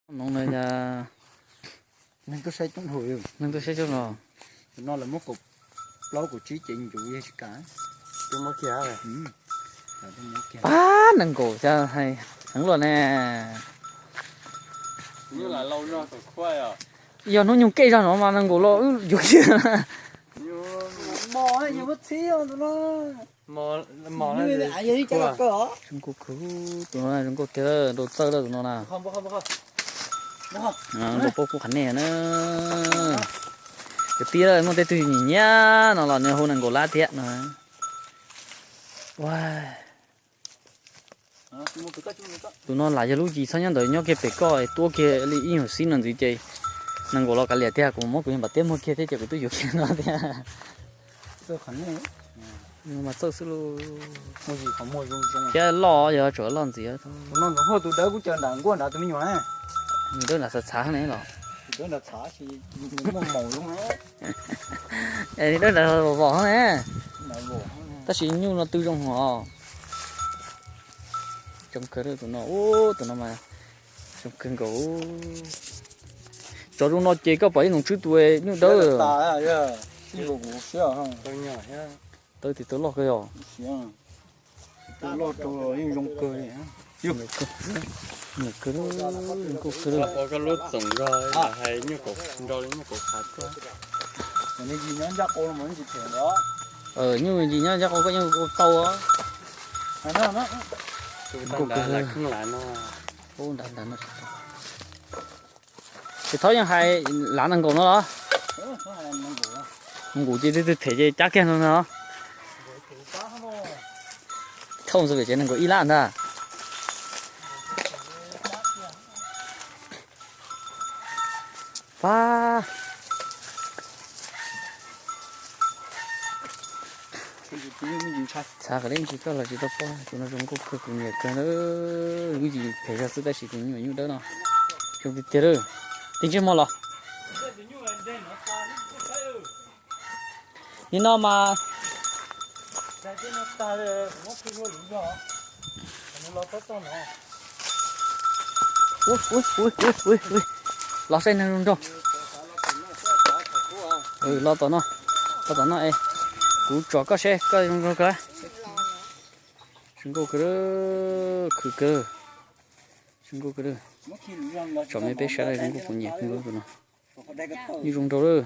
Noog no yog neeg tuaj saib coob dhau. Neeg tuaj saib coob los. Tus no lawv muab kaum plaub kaum tsib cev ncuv yog tsis kam. Pab nees nkaum xyov hais heev luaj ne. Yog hnub nyoog kej zog no mas nees nkaum los wb yuav kiag. Zoo nkauj kawg, tus no zoo nkauj tiag, nrau txawj lawm tus no na. Nrau paub kub qhov nej na. Kwv tij, muaj tej tug nyiam nyiam no los nws hu nees nkaum lab thiab no. Tus no lam yog lub yim txhob nyob ntawd, nyob kiag pem koj es tuab kiag li ib nyuag xib no ntxiv ces nees nkaum los kav liam tiag, kuv muab kuv yog npam tiab muag kiag thiab ces kuv twb yuav kiag no thiab. Mas txawj xwb lauj. Thiab loj yog tsuas loj ntxiv. Tus dawb kuj caw nram nkuaj nrad tus me nyuam. Nws dawb nram txhav txhav ne los. Dawb nram txhav, dawb nram vos vos ne. Tab sis nyuj no tw zoo os. Coob kawg tus no, tus no mas coob kawg nkaus. Tsov zoo no ces koj pom ib nus tswb tus nyuj dawb. Tawb tis tawb loj kawg yog. Loj rau yeej zoo kawg li. Nyiam kawg, nyiam kawg li. Nyuj yim nyob ncaj qau koj yeej ua tau. Nkaus kawg. Ub, nrad nrad no. Ces thaub yeej hais lav nees nkaum no los? Nees nkaum ces twb twb them ces cab kiag no no. Thauj xwb ces nees nkaum ib lab ntag. Pab. Txhav qhov deb ntsis koj los tsis tau paub, tus no zoo nkauj kawg, kuv nyiam kawg na. Lub yim phem zog xwb tab sis tus nyuj nyuj dawb no zoo tiag tiag lawm. Tib ntsej muag los. Nim no mas los saib neeg zoo nraug. Los tom no, los tom no es kuv tsom koj seb koj zoo nraug kawg. Zoo nkauj kawg, khwv kawg. Zoo nkauj kawg. Tsom me peb saib zoo nkauj, kuv nyiam kawg tus no. Yeej zoo nraug lawm.